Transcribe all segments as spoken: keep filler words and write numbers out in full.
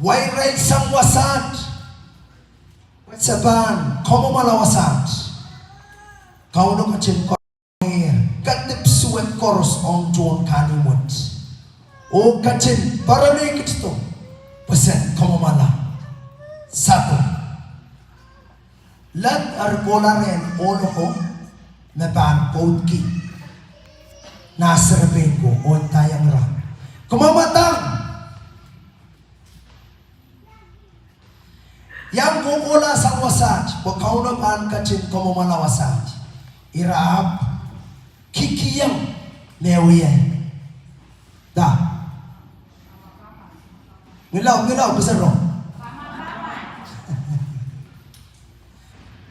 Wai irail sang wasaht, pwe se pahn kamwomwala wasaht. Kauno ketin kalohngehr kadipw suwed koaros ong tohn kahnimw wet. Oh ketin poaronei kitido pwe se kamwomwala Sodom. Led eri kohla rehn ohl oko me pahn pwoudki nah serepein ko oh ndaiong ira, kumwail mwadang. Iang kohkohla sang wasaht pwe Kauno pahn ketin kamwomwala wasaht. Ira ahpw kihkihong me wia. Da. Ngilau, ngilau, pwe se rong.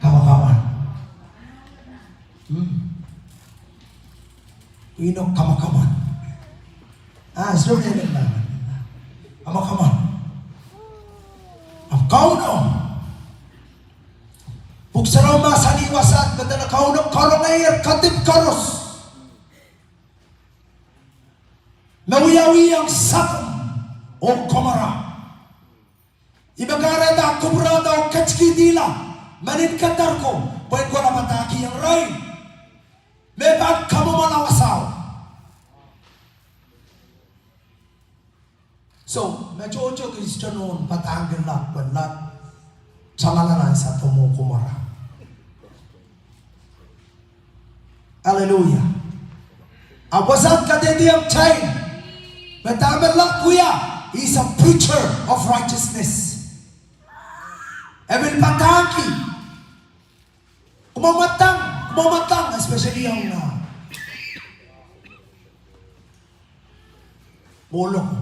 Kamakaman. Hmm. Ino kamakaman? Ah, so me me na. Kamakaman. Ahpw Kauno. Pwuhk Sarawi mahsanih wasaht me dene Kauno karongehr kadipw koaros me wiawiong Sodom oh Gomorrah. Ih me kahrehda kupwurada oh ketikihdi la mehn en kadar ko pwehn kohla padahkihong irail me pahn kamwomwala wasao. So, me tohto kis tohn padahngki Lot pwe Lot tamala nan Sodom oh Gomorrah. Hallelujah. Ahpw wasaht kadehdehiong kitail me dahme Lot wia, he is a preacher of righteousness. E pil padahngki, kumwail mwadang, kumwail mwadang, especially ong nah ohl oko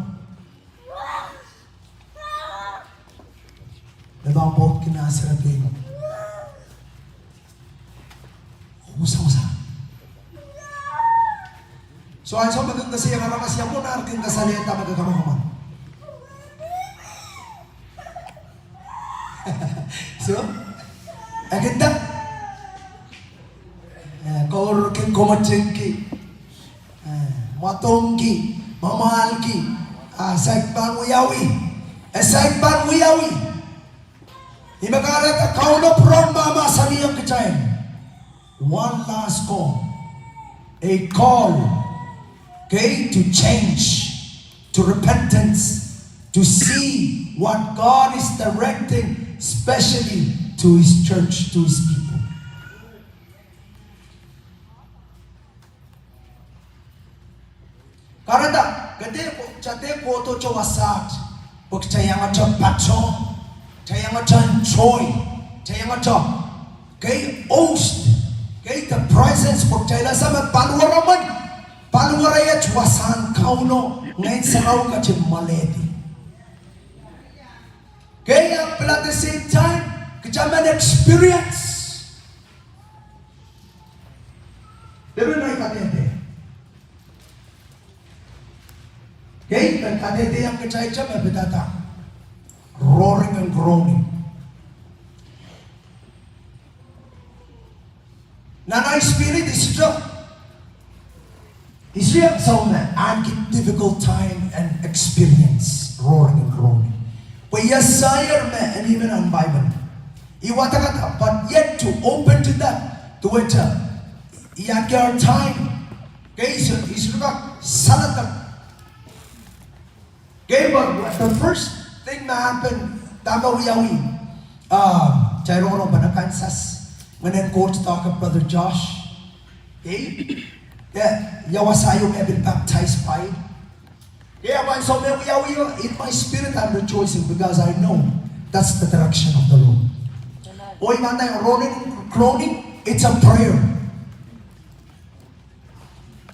me pahn pwoudki nah serepein ko. Kumwail mwadang. So, ansou me kin koasoia aramas ia mwo, nah kin kasalehda me ke kamakaman. So, e kin nda, eh, kour kin komotingki, eh, mwadangki, mwamwahlki, ah, saik pahn wiawi, eh, saik pahn wiawi. Ih me kahrehda Kauno pwurehng mahmahsanihong kitail one last call, a call, okay, to change, to repentance, to see what God is directing, specially to His church, to His people. Kahrehda, ke dehr ko-, kitail dehr kohdohte wasaht pwe kitail iangete patohng, kitail iangete enjoy, kitail iangete, okay, host, okay, the presence, pwe kitail ese me paliwar emen, paliwar iet wasahn Kauno, Ngehn Sarawi ketin mwoalehdi. Okay, ahpw at the same time, kitail men experience Depin ei kadehde. Kei, me kadehdehiong kitail me pidada roaring and groaning. Nan ei spirit, I sohte, I sohte ansou me I ahneki difficult time en experience roaring and groaning. Pwe I esaier me e mihmi nan Bible. I wadek, but yet to open to that, duwehte I ahneki hard time. Kei, I sohte, I sohte kak saledek. Kei, but what, the first thing that happened, dahme wiawi, ah, kitail rongorong pahn Arkansas, ngehnen Koht doadoahk Brother Josh. Kei, eh, ia wasa ieu me pil baptize pai. Kei, ahpw ansou me wiawi, in my spirit I'm rejoicing because I know that's the direction of the Lord. Oh I men nda roaring, groaning, it's a prayer.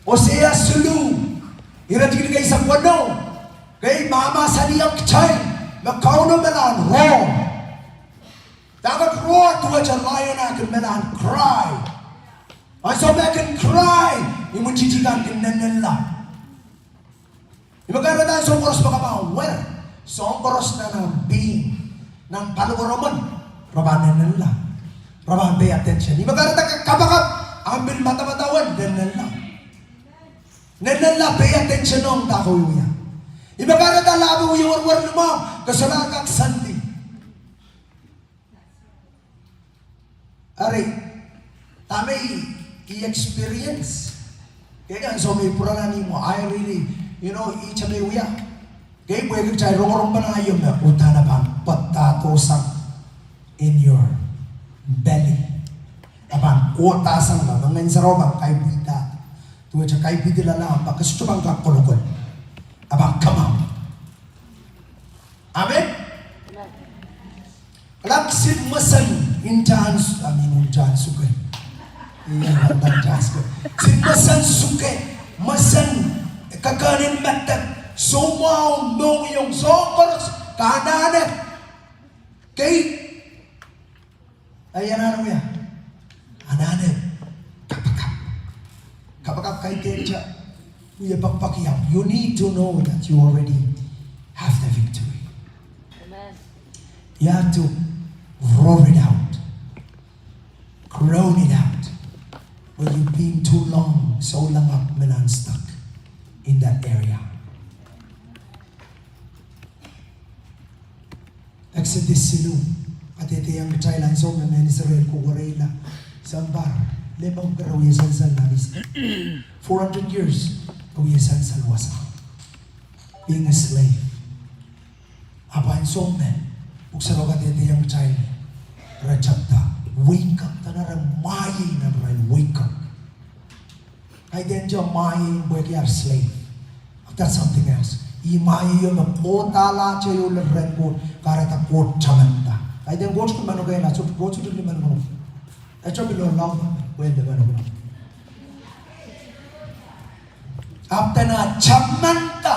Hosea siluh, iretikitik eisek weneu, kei, mahmahsanihong kitail me Kauno me men roar. Dahkot roar? Duwehte lion ah kin men cry. Ansou me e kin cry, imwintihti kan kin nennenla. Ih me kahrehda ansou koaros me ke pahn wer, soahng koaros nan ahmw being, nan paliwar emen, re pahn nennenla. Re pahn pay attention. Ih me kahrehda ke kapakap, ahmw pil madamadau en nennenla. Nennenla, pay attention ong dahkot wiawi. Ih me kahrehda lahpo wie werwer limwahn, ke solahr kak sandi. Ari, dahme I experience, kei ansou me I pwurala ni mwo, I really, you know, ihte me I wia. Kei pwehki kitail rongorong pahn aio me uhdahn e pahn padahdosang in your belly. E pahn kohdahsang, ma Ngehn Sarawi pahn kaipwidahte. Duwehte kaipwidi lala, ahpw ke sohte pahn kak kolokol. E pahn kamau. Amen. Kilang, kisin mwesen ntahn, I mean, ntahn suke. Ia, ntahn task. Kisin mwesen suke, mwesen kekehn en medek, soumwahu, mohngiong, soahng koaros, ke anahne. Kei, I anahne wia. Anahne kapakap. Kapakap kaidehn te. Wie pekipek iang. You need to know that you already have the victory. Amen. You have to roar it out. Groan it out. When you've been too long, souleng ahpw men stuck in that area. Exodus siluh, kadehdehong kitail ansou me mehn Israel kohwereila, sounpar limau, re wie sansal nan Israel. Four hundred years, re wie sansal wasa. Being a slave. Ahpw ansou me, Pwuhk Sarawi kadehdehong kitail, re tepda, wake up, dene re mwahiei nan irail wake up. Kaidehn te mwahiei pwehki ar slave. That's something else. Ih mwahiei me kohdahla te ieu lel rehn Koht, kahrehda Koht tamanda. Kaidehn Koht kin manokeila, so Koht sohte kin manoke. E sohte pil lao, well, de manoke. Ahpw dene tamanda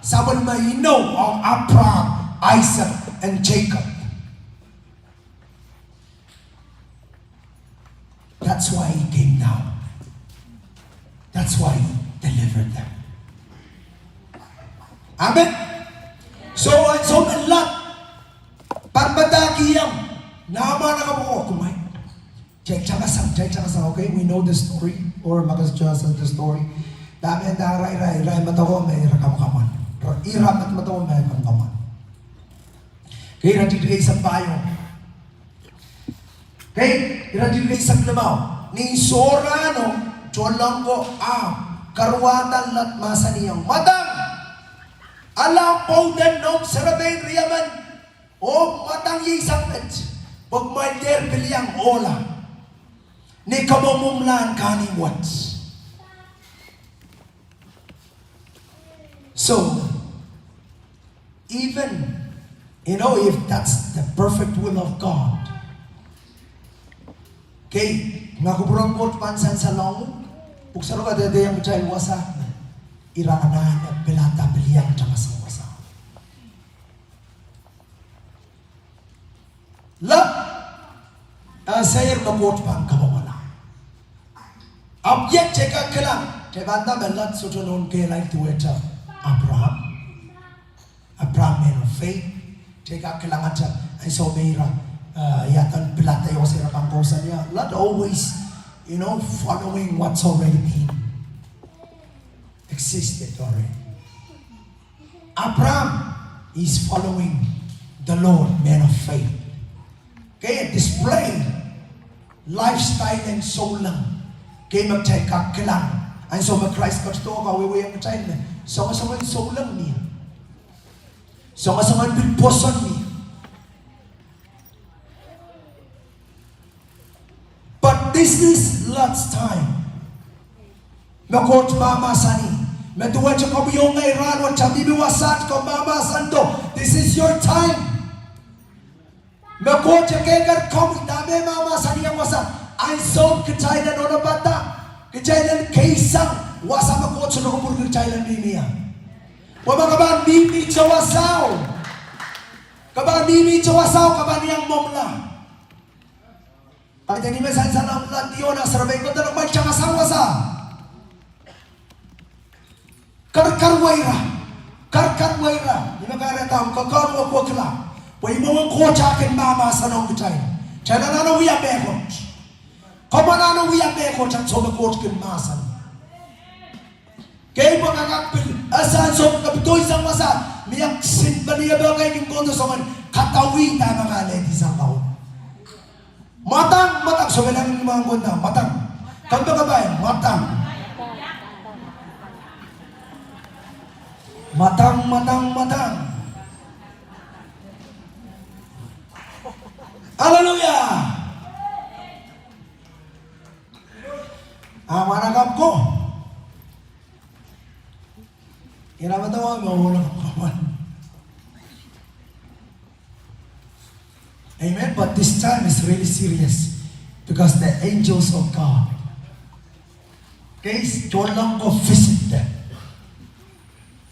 sapwellime inou ong Abraham, Isaac, and Jacob. That's why he came down. That's why he delivered them. Amen. So, ansou me Lot pahn padahkihong Naaman, e kak pwukoa kumwail. Kitail tangasang, kitail tangasang, okay, we know the story, or Marcus tells us the story. Dahme, dahme ira, ira, ira medewe me ira kamwakamwan. Ira, ira medewe me ira kamwakamwan. Okay, iretikitik eisek pahieu. Okay, iretikitik eisek limau. Ni sohrano, tohnleng ko ahpw karuwahda Lot, mahsanihong, Madang, ale pwouden noumw serepein riemen, oh mwadang iei sapet, pwe kumwail dehr pil iang ohla ni kamwomwomwlahn kahnimw wet. So, even, you know, if that's the perfect will of God, okay, ma kupwuren Koht pahn sansalohng, Pwuhk Sarawi kadehdehong kitail wasa me ira anahne pilada pil iang tangasang wasa. Lot, eh, seir me Koht pahn kamwomwala. Ahpw iet kitail kak kilang, kitail pahn nda me Lot sohte nohn kehlail duwehte Abraham. Abraham, man of faith. Kitail kak kilang ahte, ansou me ira, eh, ia duwen pilada ieu se ira pahn kousoan ie. Lot always, you know, following what's already been existed already. Abraham is following the Lord, man of faith. Okay, display lifestyle en souleng. Okay, me kitail kak kilang. Ansou me Krais ketido kawehwehiong kitail me, soangosoangen souleng mie. Soangosoangen pil pwoson mie. But this is Lot's time. Me Koht mahmahsanih, me duwehte komwi oh ngehi rahn wet, mihmi wasaht, komw mahmahsendo, this is your time. Me Koht ketikihong komwi, dahme mahmahsanihong wasa, ansou kitail en onopada, kitail en keisang wasa me Koht sohte kupwurki kitail en mihmi ie. Pwe ma ke pahn mihmihte wasao, ke pahn mihmihte wasao, ke pahn iang mwomwla. Kaidehn ih me sansalohng Lot oh nah serepein ko, dene kumwail tangasang wasa. Karkarwei ira. Karkarwei ira. Ih me kahrehda omw kekehn wekwekla. Pwe ih mwomwen Koht eh kin mahmahsanihong kitail. Kitail anahne wia mehkot. Komw anahne wia mehkot ansou me Koht kin mahsanih. Kei pwe ke kak pil Ese ansou me ke pedoisang wasa, mie kisin pali e pahn kaidehn kohdo soangen kadauwih dahme ke alehdi sang Kauno. Mwadang, mwadang, sohpeilahng ni mwahn kohdo, mwadang. Kompoakepahi, mwadang. Mwadang, mwadang, mwadang. Haleluya. A mwahnakapw ko. Ira madawa me wolo kawan. Amen. But this time is really serious because the angels of God, kei, tohnleng ko visit them.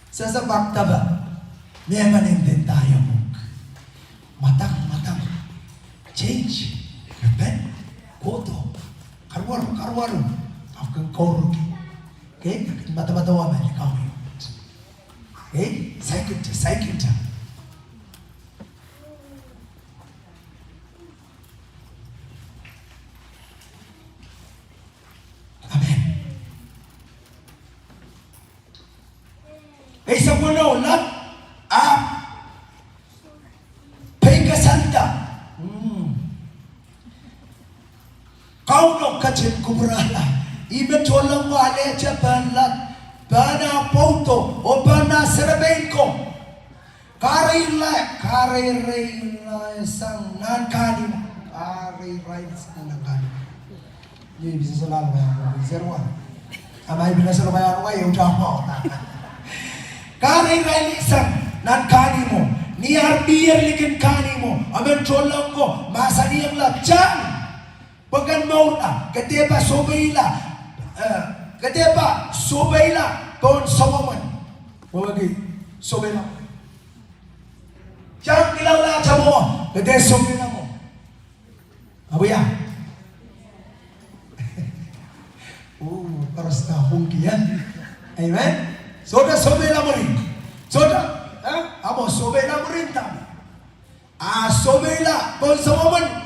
Sehse pak dahpa, me men indin daiomuk. Mwadang, mwadang. Change. Repent. Kohdo. Karuwaru, karuwaru. Ahpw kin kouruki. Kei, madamadau me likauiet. Kei, saikinte, saikinte. Amen. Eisek weneu, lap, ahpw peikasanda. Mm. Kauno ketin kupwurala. Ih me tohnleng ko alehdi pahn lap, pahn ah pwoudo, oh pahn ah serepein ko. Kareira, kareira sang nan kahnimwo. Kareira sang nan kahnimwo. Ni bisa solahr wa, ni serwa. Amai bila solahr wa, wa, ya uta mo. Kareira sang nan kahnimwo. Ni ar mie likin kahnimwo. Amen, tohnleng ko mahsanihong lap, tang. Pwe ken mourla, ke dehpa sohpeila, eh, ke dehpa sohpeila pohn sawamwen. Pwe ke sohpeila. Tang kilala tamwo, ke dehpa sohpeila mwo. Awiya. Oh, parasta hungki, eh? Amen. Sohte sohpeila mwuri. Sohte, eh? Ahpw sohpeila mwuri dahme? A sohpeila pohn sawamwen.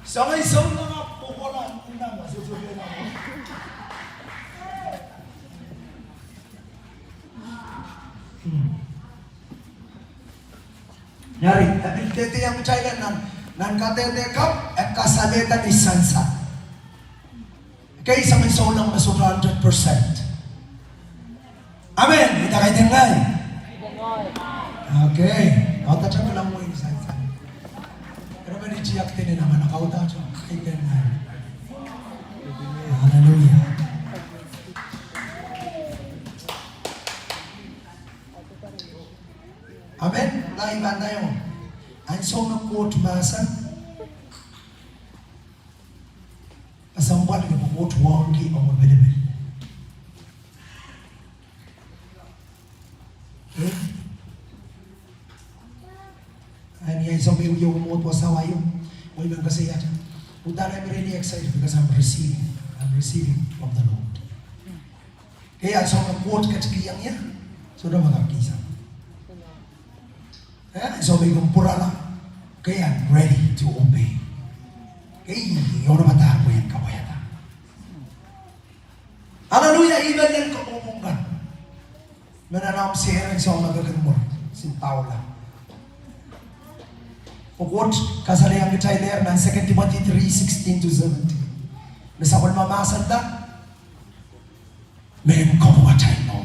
Soangen sounama pokola, nama, so sohpeila. Hmm. Nyari, e pil dehdehong kitail nan, nan kadehde kapw, e kasalehda ni sansal. Kei, soangen souleng me sohte hundred percent. Amen. Ih dahme kaidehn ngehi? Okay. Audaudki nan mwein sansal. Eri men ih tiahk dene nan manaman, audaudki kaidehn ngehi. Hallelujah. Amen. Ngehi pahn nda ieu. Ansou me Koht mahsen, kesempwal ih me Koht wauneki omw pilipil. Eh? Ni ansou me I wie mwohd wasa wai, oh, I men koasoia, uhdahn I'm really excited because I'm receiving. I'm receiving from the Lord. Kei, ansou me Koht ketikihong ie, sohte me kak kihsang. Eh, ansou me I kin pwurala, kei, I'm ready to obey. Kei, I onopada pwe I en kapwaiada. Hallelujah, I men lel kapwung kan. Me nan omw seri ansou me I kin mwur, sin Paula. Pwe Koht kasalehiong kitailehr nan Second Timothy three sixteen to seventeen. Me sapwellime mahsanda, mehn kapwung atail mour.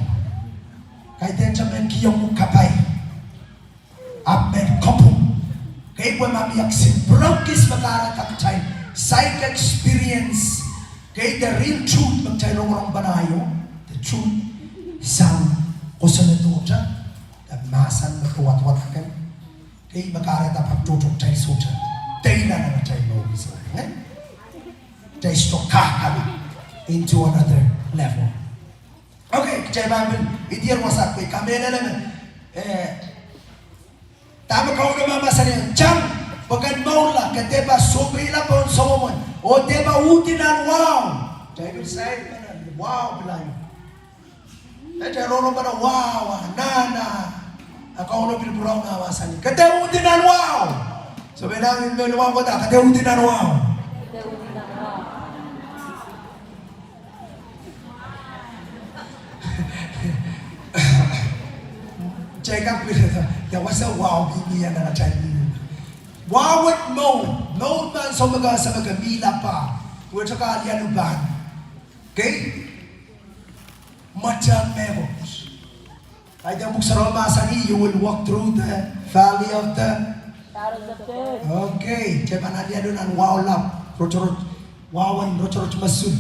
Kaidehn te mehn kihong uhk kapai. Ahpw mehn kapwung. Kei, pwe ma mie kisin prokis me kahrehda kitail saik experience. Kei, the real truth me kitail rongorong pahn io, the truth sang kosonned ohte, the mahsen me kawadwad akan. Kei, me kahrehda pahn tohto kitail sohte. Deila nan atail mour sohte, eh? Kitail sohte kak into another level. Okay, kitail pahn pil idier wasa, kei, kamehlele me, eh, dahme Kauno mahsanih, tang, pwe ken mourla, ke dehpa sohpeila pohn sawamwen, oh dehpa uhdi nan wahu. Kitail pil sair, wahu pil aio. Kitail rongorong pahn wahu, ah, nan, ah, Kauno pil pwurehng mahsanih, ke dehr uhdi nan wahu. So, me nan, me nan wahu kohda, ke dehr uhdi nan wahu. Ke dehr uhdi nan wahu. Kitail kak pil, ia wasa wahu mihmi nan atail mour. Wahu en mour, mour me ansou me ke ese me ke mihla pah, duwehte ke alia luhpahn. Okay? Mwohtail mehkot. Kaidehn pwuhk sarawi mahsanih, you will walk through the valley of the shadows of death. Okay, kitail pahn alia nan wahu lap, rotorot, wahu en rotorot mosul.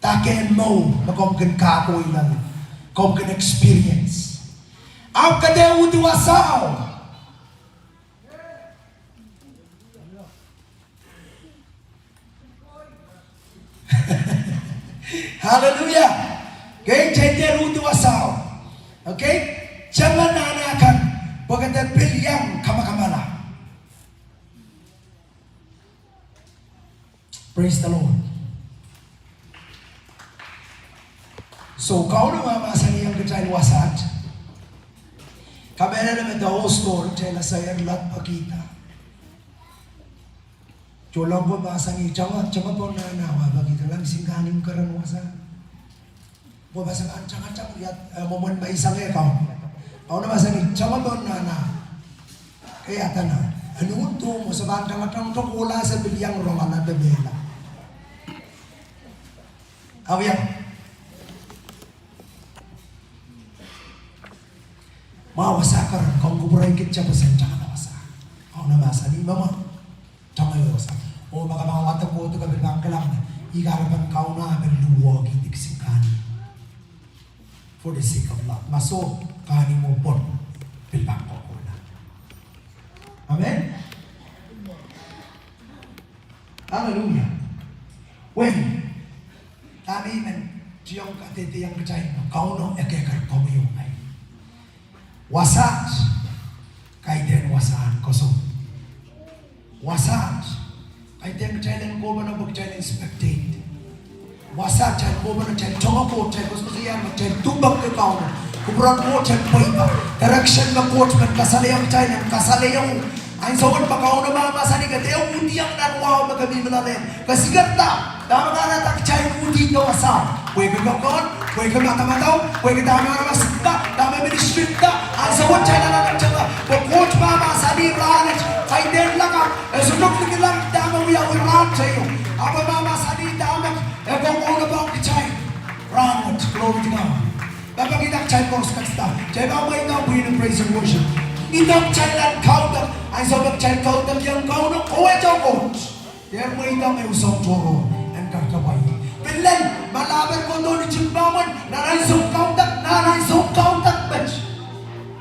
Dake en mour me komw kin kakoilang, komw kin experience. Ahpw ke dehr uhdi wasao. Hallelujah. Okay, kitail dehr uhdi wasao. Okay? Tenge nahna kan, pwe ke dehr pil iang kamakamala. Praise the Lord. So, Kauno mahmahsanihong kitail wasaht. Kamehlele me the whole story, kitail ese ehr loak pekihda. Tohnleng ko mahsanih, tenge, tenge pohn nahna, wa pekihda, kilang singkahn keren wasa. Pwe ma se pahn tangatang, ia, eh, mwomwen me I sang ie Kauno. Kauno mahsanih, tenge pohn nahna. Kei adana. Eni uhd duhmwo, se pahn tangatang, tohkohla, se pil iang rongala de mehla. Awia. Ma wasa keren, komw kupwurei kitail pwe se tangala wasa. Kauno mahsanih, mama. Tangala wasa. Oh, ma ke pahn wadek kohdo ke pil pahn kilang me ih kahrepen Kauno ah pil luwehki diksin kan. For the sake of love. Ma soh, kahnimwo pwon pil pahn kohkohla. Amen. Hallelujah. Well, dahme I men tiong kadehdehiong kitail, Kauno e kehkehre komwi oh ngehi. Wasaht, kaidehn wasahn koasoandi. Wasaht, kaidehn kitail en kohpene pwe kitail en spectate. Wasaht kitail kohpene, kitail tongoal Koht, kitail koasokoasoia me kitail duhpek Kauno. Kupwuren Koht en pweida. Direction me Koht men kasalehiong kitail en kasalehiong. Ansou wet me Kauno mahmahsanih ke dehr uhdiong nan wahu me ke mihmi loale. Ke sikerda, dahme kahrehda kitail uhdi wasao? Pwehki kokohn, pwehki madamadau, pwehki dahme aramas nda, dahme ministry nda, ansou wet kitail anahne tenge, pwe Koht mahmahsanih rahnwet, kaidehn lakapw, e sohte kilang dahme wiawi rahn teio. Ahpw mahmahsanih dahme, e kokohnopohng kitail rahnwet, glory to God. Pahpa kihda kitail koaros kak sda, kitail pahn mweidohng pwihn en praise and worship. Ih kitail en kaudok, ansou me kitail kaudokiong Kauno, oh e tohkohng. Dehr mweidohng ehu soahng tohrohr en kak kapwaiada. Pil lel, ma laper kohdo ni timpomwen, nan ansou kaudok, nan ansou kaudok met,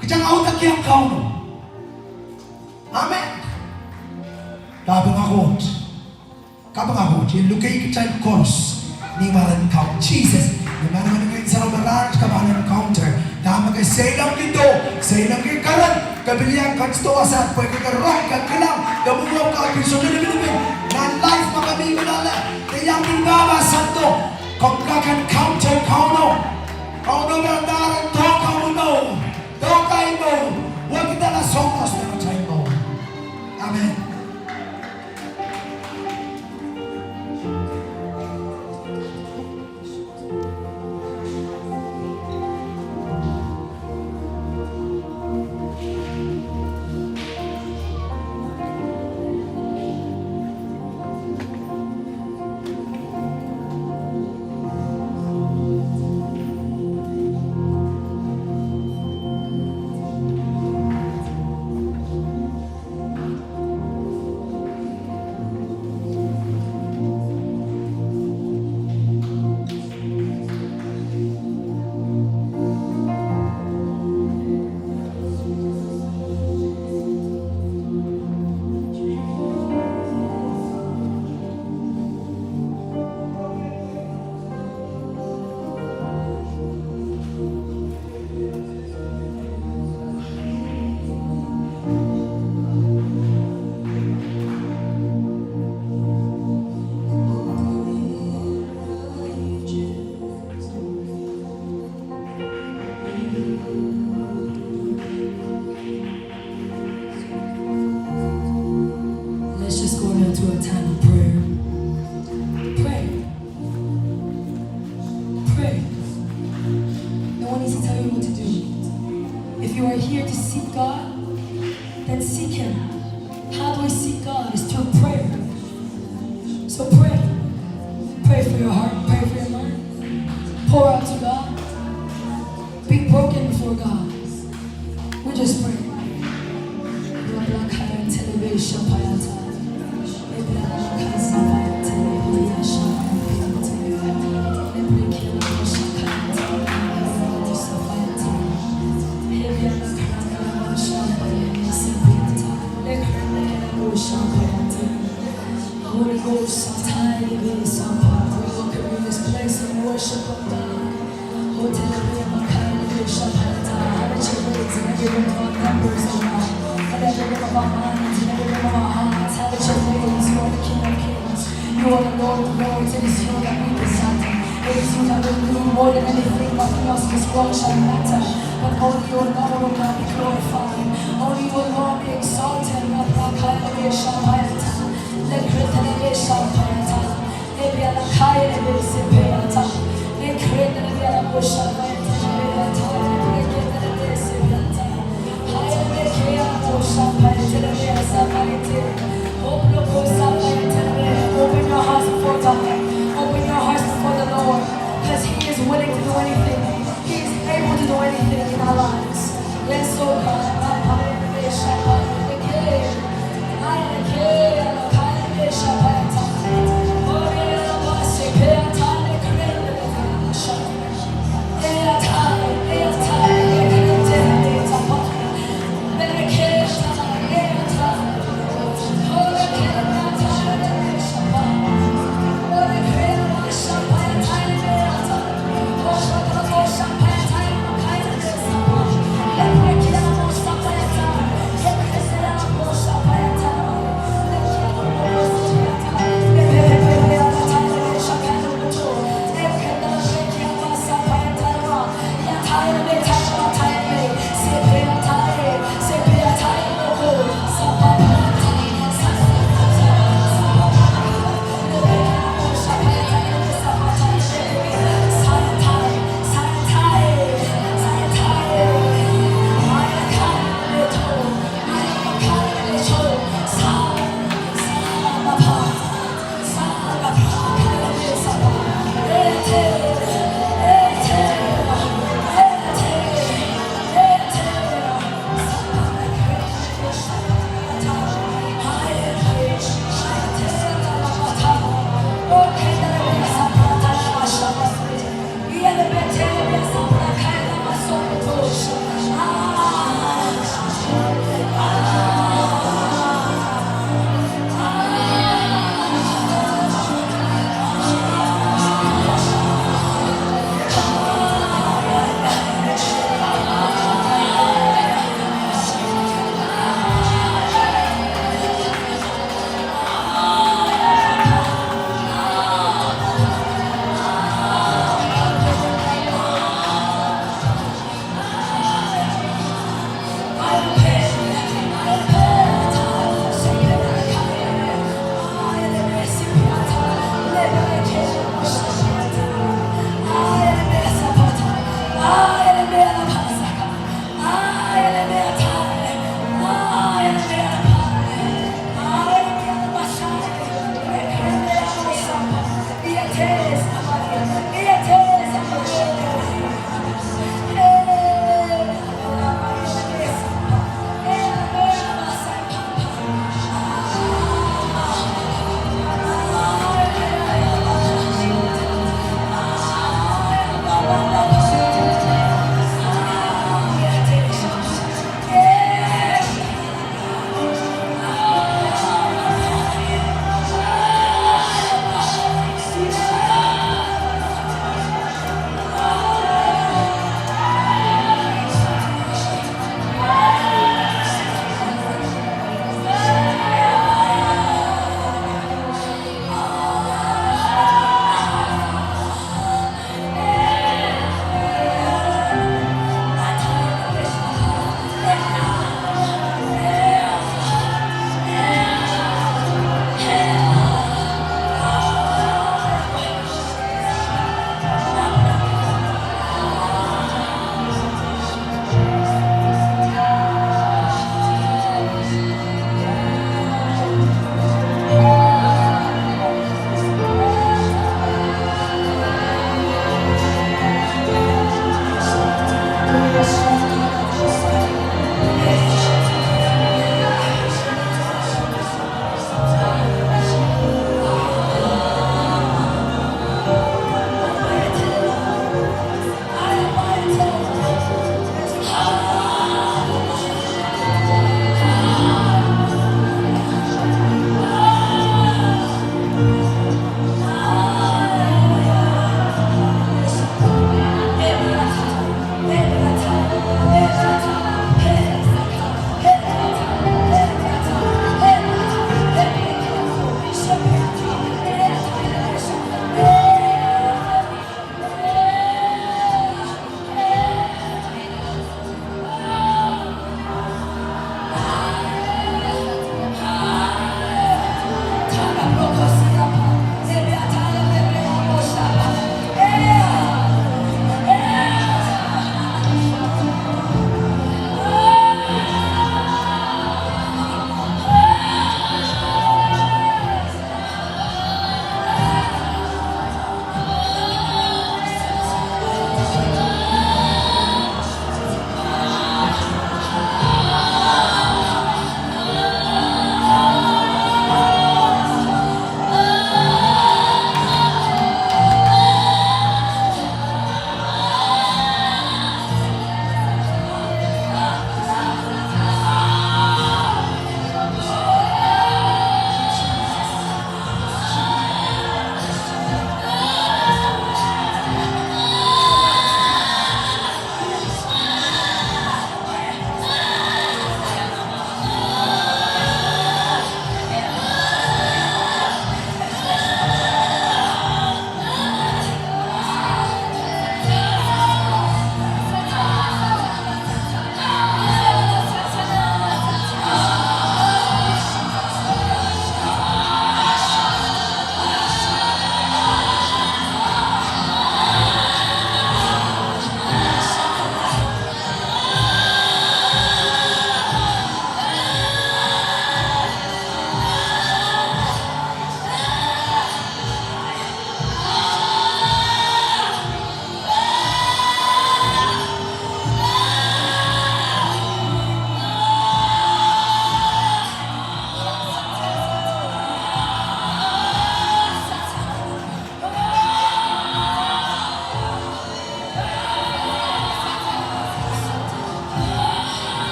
kitail kaudokiong Kauno. Amen. Kapinga Koht. Kapinga Koht, I luke kitail koaros ni mwaren Kaun Sises. Ni mwaren Ngehn Sarawi me rahnwet ke pahn encounter dahme ke seilongki doh, seilongki keren, ke pil iang ketido wasaht pwehki ke rong, ke kilang, ke mwomwohdiso lipilipil nan life me ke mihmi loale, ke iang pil mahmahsando, komw kak encounter Kauno. Kauno me ndahng doh komwi mour, doh kaimwi mour, wekidala soahng koaros me kitail mour. Amen. If you are here to seek God, then seek Him. How do we seek God? Is through prayer. So pray. Pray for your heart. Pray for your mind. Pour out to God. Be broken before God. We just pray. Holy Ghost, we welcome you in this place of worship, oh God. Have it your way in every room of our members, oh God. In every room of our minds, in every room of our hearts, have it your way. You are the King of kings. You are the Lord of lords. It is you that we desire. It is you that we need more than anything, nothing else in this world shall matter. But only your name, oh God, be glorified. Only your name be exalted. Open your hearts before God. Open your hearts before the Lord, 'cause He is willing to do anything. He is able to do anything in our lives. Yes, oh God.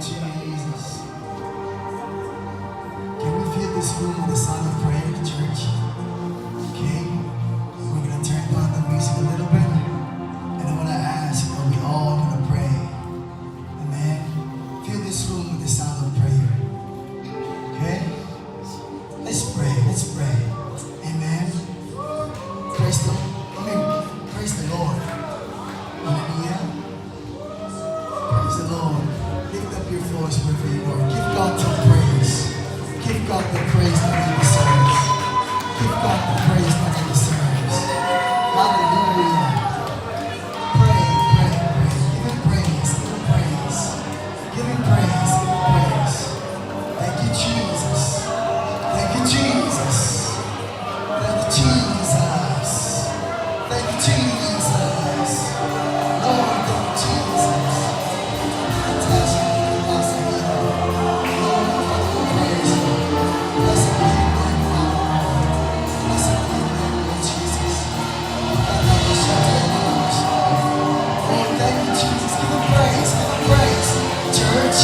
Jesus. Can we fill this room with the sound of prayer, church? Okay. We're gonna turn down the music a little bit. And I wanna ask, are we all gonna pray? Amen. Fill this room with the sound of prayer. Okay? Let's pray. Let's pray. Amen. Praise the, I mean, praise the Lord. Hallelujah. Praise the Lord. Lift up your voice wherever you are. Give God some praise. Give God the praise that He deserves. Give God the praise that He deserves. Hallelujah. Pray, pray, pray. Give Him praise. Give Him praise. Give Him praise. Give Him praise. Thank you, Jesus. Thank you, Jesus. Thank you, Jesus. Thank you, Jesus. Lord, thank you, Jesus. Bless you, bless you. Lord, we praise you. Blessed be your name, Father. Blessed be your name, Lord Jesus. Lord, thank you, Jesus. Give him praise, give him praise. Church,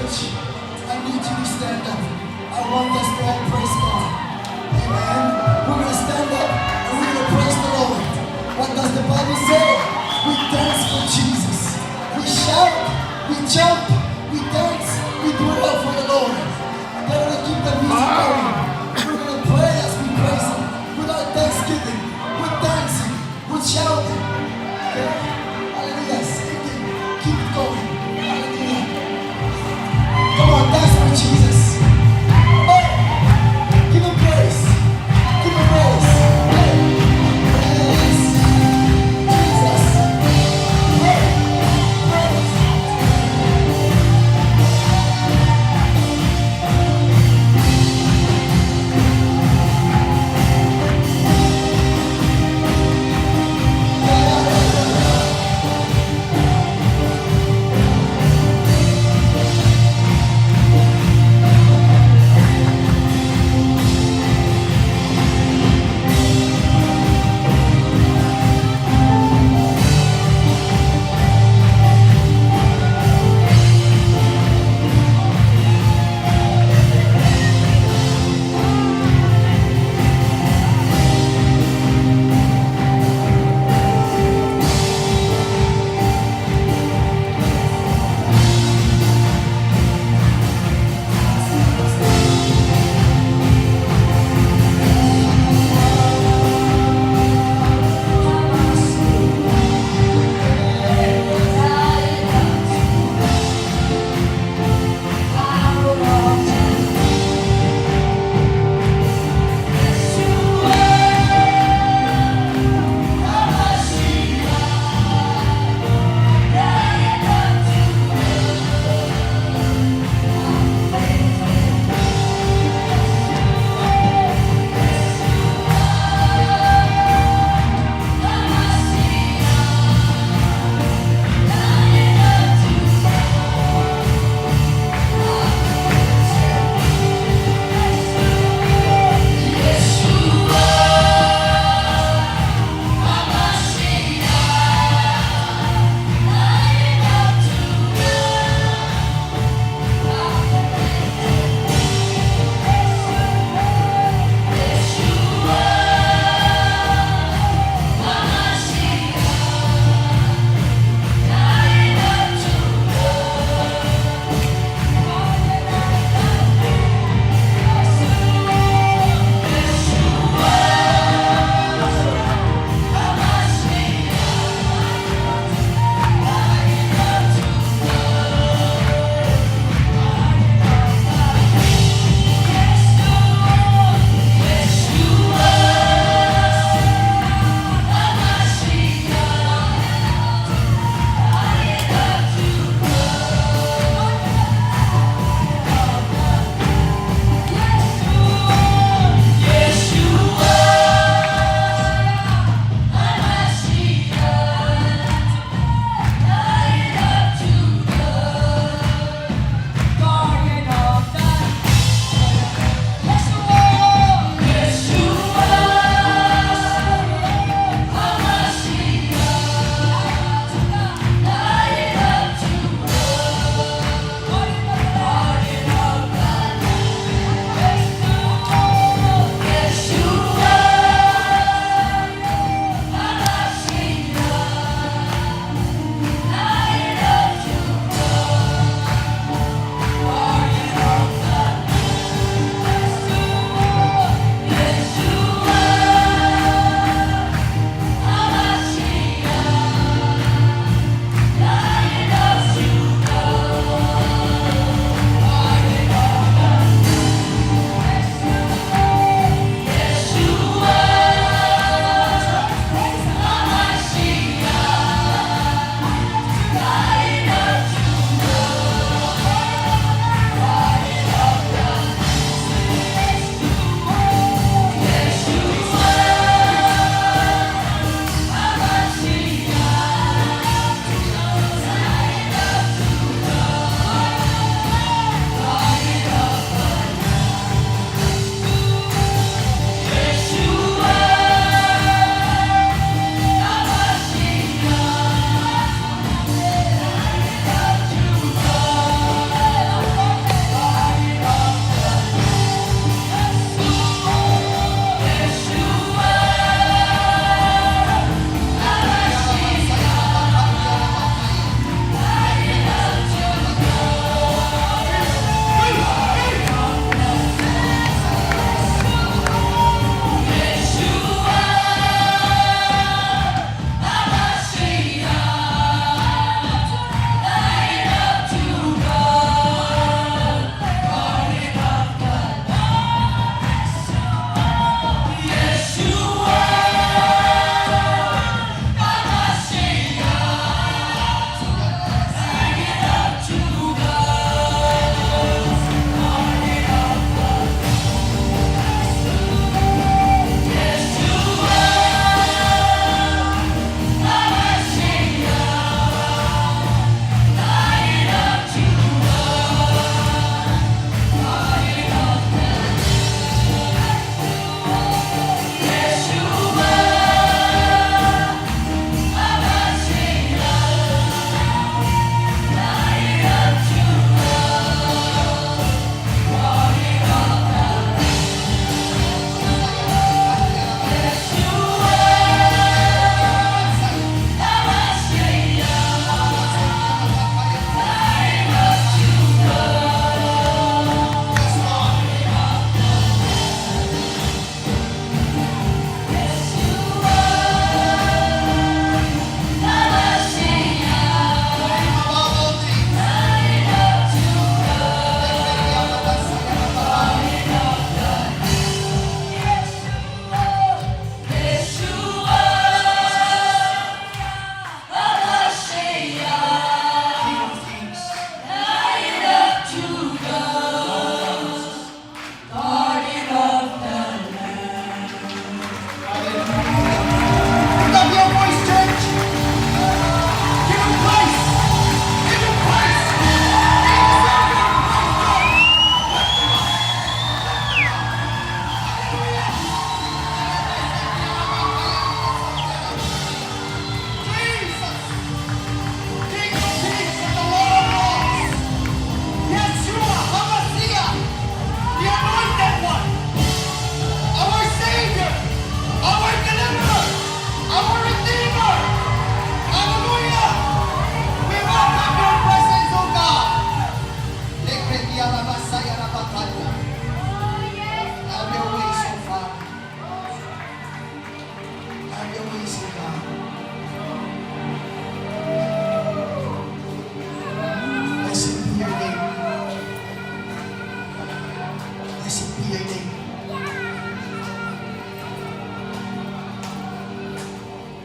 I need you to stand up. I want us to all praise God. Amen. We're gonna stand up and we're gonna praise the Lord. What does the Bible say? We dance for Jesus. We shout, we jump, we dance, we throw up for the Lord. We're gonna keep the music going. We're gonna pray as we praise Him with our thanksgiving, with dancing, with shouting. Okay? Hallelujah. Singing. Keep it going. Hallelujah. Come on, dance for Jesus. Oh, give Him praise. Give Him praise. Hey. Yes. Jesus. Hey. Praise.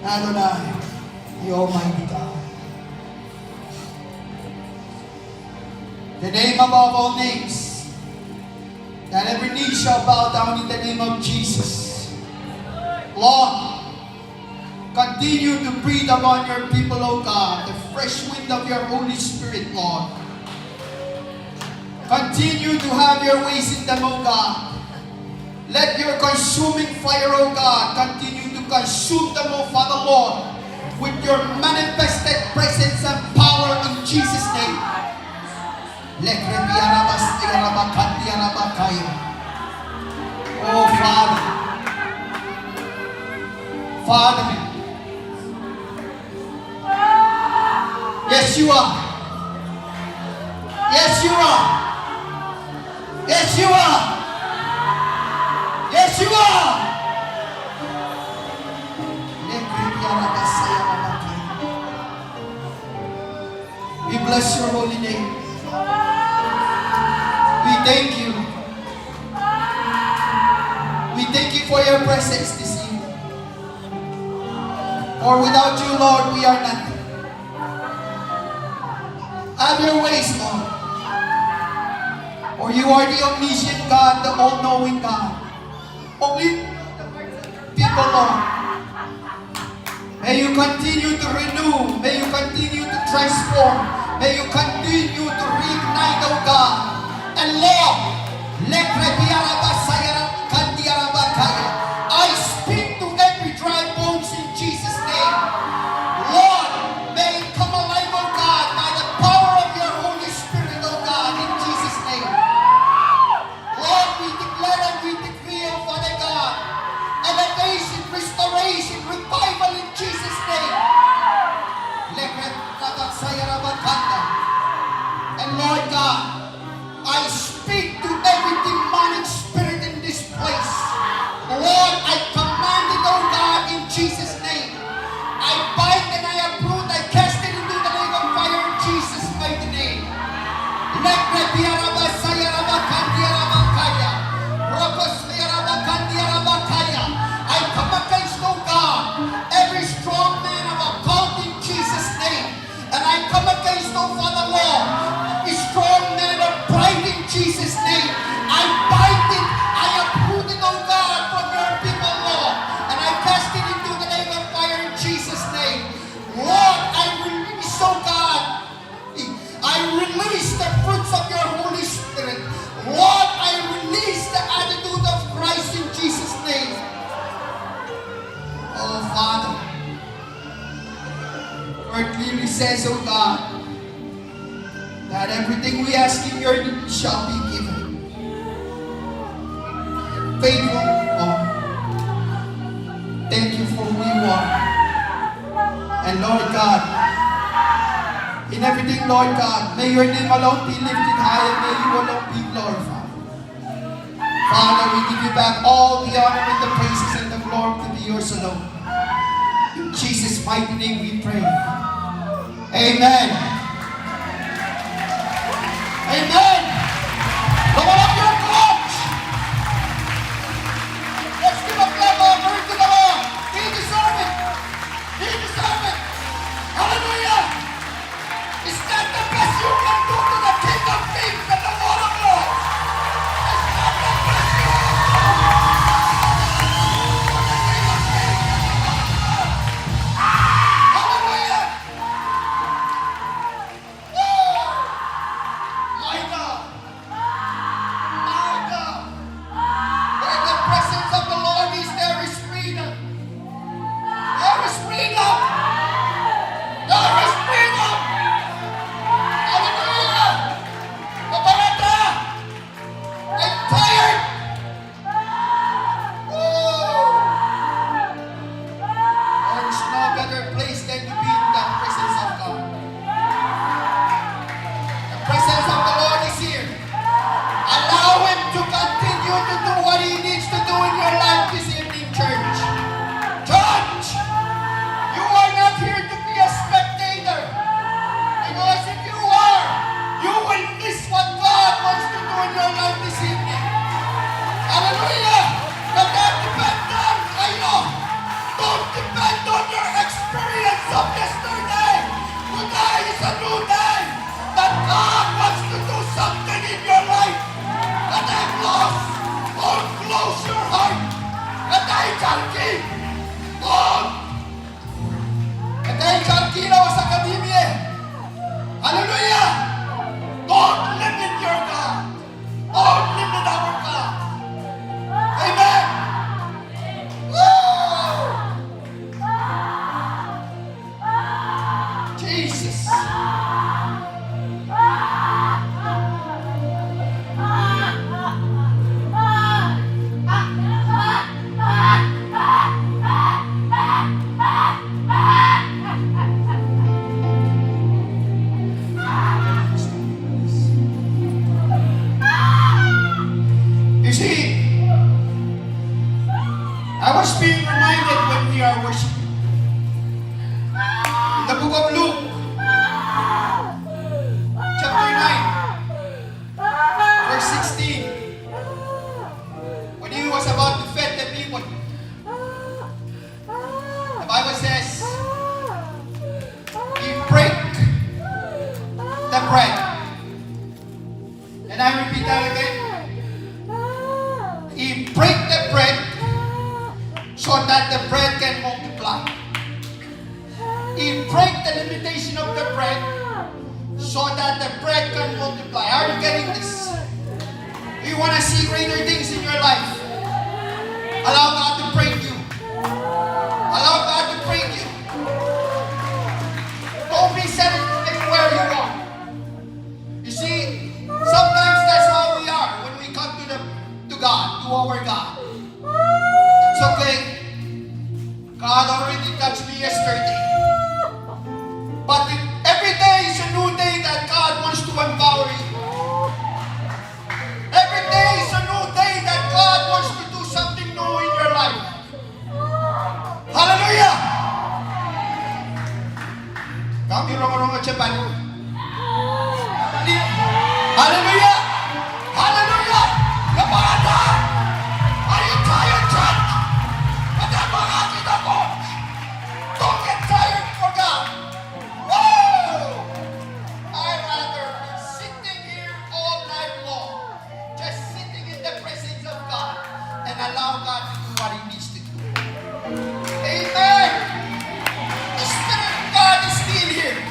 Adonai, the Almighty God. The name above all names, that every knee shall bow down in the name of Jesus. Lord, continue to breathe upon your people, O God, the fresh wind of your Holy Spirit, Lord. Continue to have your ways in them, O God. Let your consuming fire, O God, continue to consume them, O Father Lord, with your manifested presence and power in Jesus' name. Lekrebiarabas, yarabakandi, yarabakaya. Oh, Father. Father. Yes, you are. Yes, you are. Yes, you are. Yes, you are. We bless your holy name. We thank you. We thank you for your presence this evening. For without you, Lord, we are nothing. Have your ways, Lord. For you are the omniscient God, the all-knowing God. Only people, Lord. May you continue to renew. May you continue to transform. May you continue to reignite, oh God. And Lord, I speak to every dry bones in Jesus' name. Lord, may it come alive, oh God, by the power of your Holy Spirit, oh God, in Jesus' name. Lord, we declare and we decree, oh Father God, elevation, restoration, revival in Jesus' name. And Lord God, I speak to every demonic spirit in this place. Lord, I command it, oh God, in Jesus' name. I bind and I uproot, I cast it into the lake of fire in Jesus' mighty name. I come against, oh God, every strong man of occult in Jesus' name. And I come against, oh Father Lord, every strong man of pride in Jesus' name. I bind it, I uproot it, oh God, from your people, Lord. And I cast it into the lake of fire in Jesus' name. Lord, I release, oh God, I release the fruits of your Holy Spirit. Lord, I release the attitude of Christ in Jesus' name. Oh, Father, word clearly says, oh God, that everything we ask in your name shall be given. Faithful God. Thank you for who you are. And Lord God, in everything, Lord God, may your name alone be lifted high and may you alone be glorified. Father, we give you back all the honor and the praises and the glory to be yours alone. In Jesus' mighty name we pray. Amen. Amen. Come on up, your God. Let's give a clap offering to the Lord. He deserve it. He deserve it. Hallelujah. Is that the best you can do to the King of Kings and the Lord of Lords? Is that the best you can do to the King of Kings and the Lord of Lords? Hallelujah. Woo! My God. Can I repeat that again? He break the bread so that the bread can multiply. He break the limitation of the bread so that the bread can multiply. Are you getting this? You want to see greater things in your life? Allow God to break you. Allow God to break you. Don't be settled in where you are. You see, sometimes that's how we are when we come to the to God, to our God. It's okay. God already touched me yesterday. But it, every day is a new day that God wants to empower you. Every day is a new day that God wants to do something new in your life. Hallelujah. Kami rongorong aja pali. Hallelujah. Hallelujah. Are you tired, church? Don't get tired for God. Woo! I rather be sitting here all night long, just sitting in the presence of God and allow God to do what He needs to do. Amen. The Spirit of God is still here.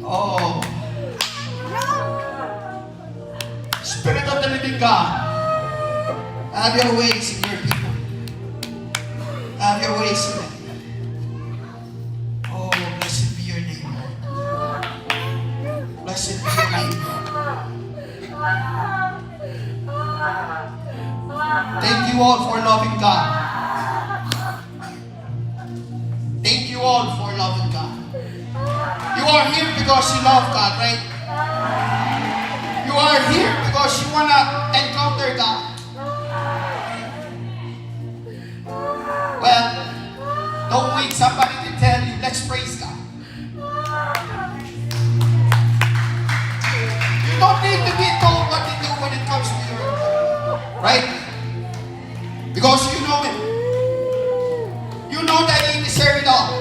Oh. Spirit of the living God, have your ways in your people. Have your ways in them. Oh, blessed be your name, Lord. Blessed be your name, Lord. Thank you all for loving God. Thank you all for loving God. You are here because you love God, right? You are here because you want to encounter God. Well, don't wait somebody to tell you, let's praise God. You don't need to be told what to do when it comes to you, right? Because you know Him. You know that He deserves it all.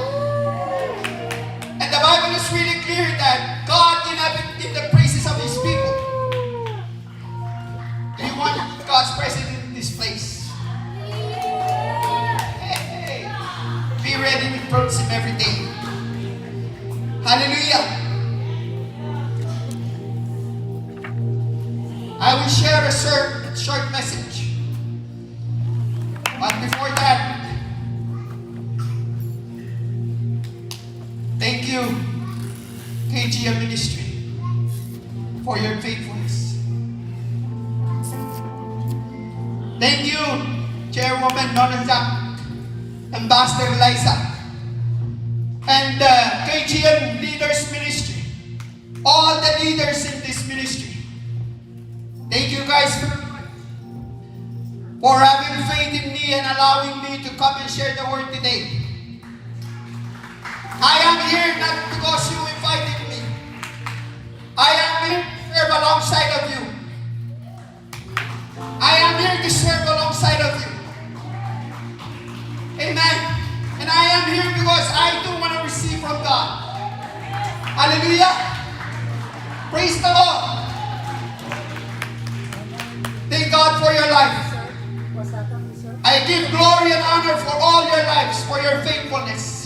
And the Bible is really clear that God inhabits in the praises of His people. Do you want God's presence in this place? Hey, be ready to praise Him every day. Hallelujah. I will share a short, short message. But before that, thank you, K G M Ministry, for your faithfulness. Thank you, Chairwoman Nona Zak, Ambassador Eliza, and the K G M Leaders Ministry, all the leaders in this ministry. Thank you guys very much for having faith in me and allowing me to come and share the word today. I am here not because you invited me. I am here to serve alongside of you. I am here to serve alongside of you. Amen. And I am here because I do want to receive from God. Hallelujah. Praise the Lord. Thank God for your life. I give glory and honor for all your lives, for your faithfulness.